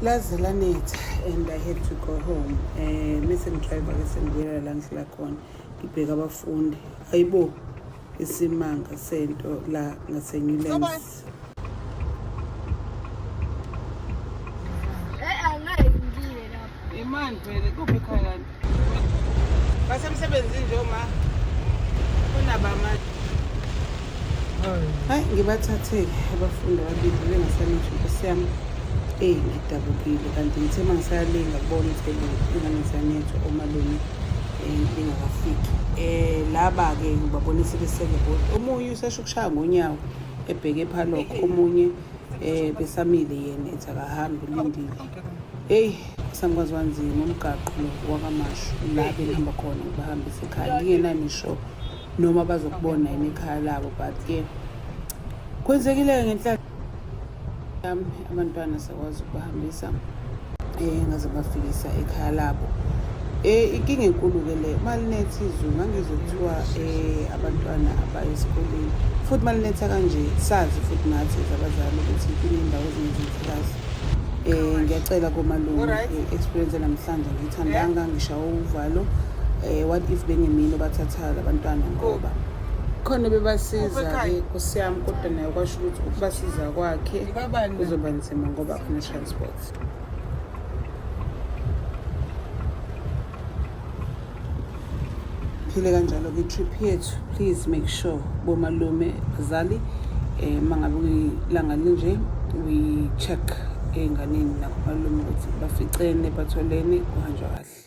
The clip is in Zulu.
Laze lanetha and I had to go home. Mese ngidrayiva-ke sengibuyela la ngihlala khona, ngibheke abafundi. Hayibo, isimanga sento la ngaseNewlands. Imani vele kuphi ekhaya kanti? Basemsebenzini nje oma. Kunabama. Hayi ngibathathe abafundi ababili bengasanitsho nkosi yami. Eyi ngidabukile kanti ngithe uma ngisayalinga kubona ukuthi ingane ziyanethwa omalume lingakafiki. Laba-ke ngibabone sebesele bodwa. Omunye usesho ukushaya ngonyawo ebheke ephalokho, omunye besamile yena ethi akahambi ulindile. Eyi samkwazi wanzima umgaqo lo wakaMashu la bengihamba khona ngibahambise ekhaya ngingenayo ngisho noma bazokubona yini ekhaya labo, but ke kwenzekile-ke ngenhlalo yami abantwana sakwazi ukubahambisa ngaze bafikisa ekhaya labo. Inkinga enkulu-ke le uma linetha izulu ngangizwe kuthiwa abantwana abaye esikoleni futhi uma linetha kanje sazi futhi nathi as abazali ukuthi kuney'ndawo ezinye kahle. Ngiyacela komalume, i-experience namhlanje ngiyithandanga, ngishawa uvalo. What if bengemini obathathayo labantwana, ngoba khona bebasiza-ke nkosi yami, kodwa naye kwasho ukuthi ukubasiza kwakhe kuzoba nzima ngoba khona transport. Phile kanjalo kwi-trip yethu. Please make sure bomalume, bazali, mangabe kuyilanga linje, we check ey'nganeni nakumalume ukuthi baficene, batholene, kuhanjwa kahle.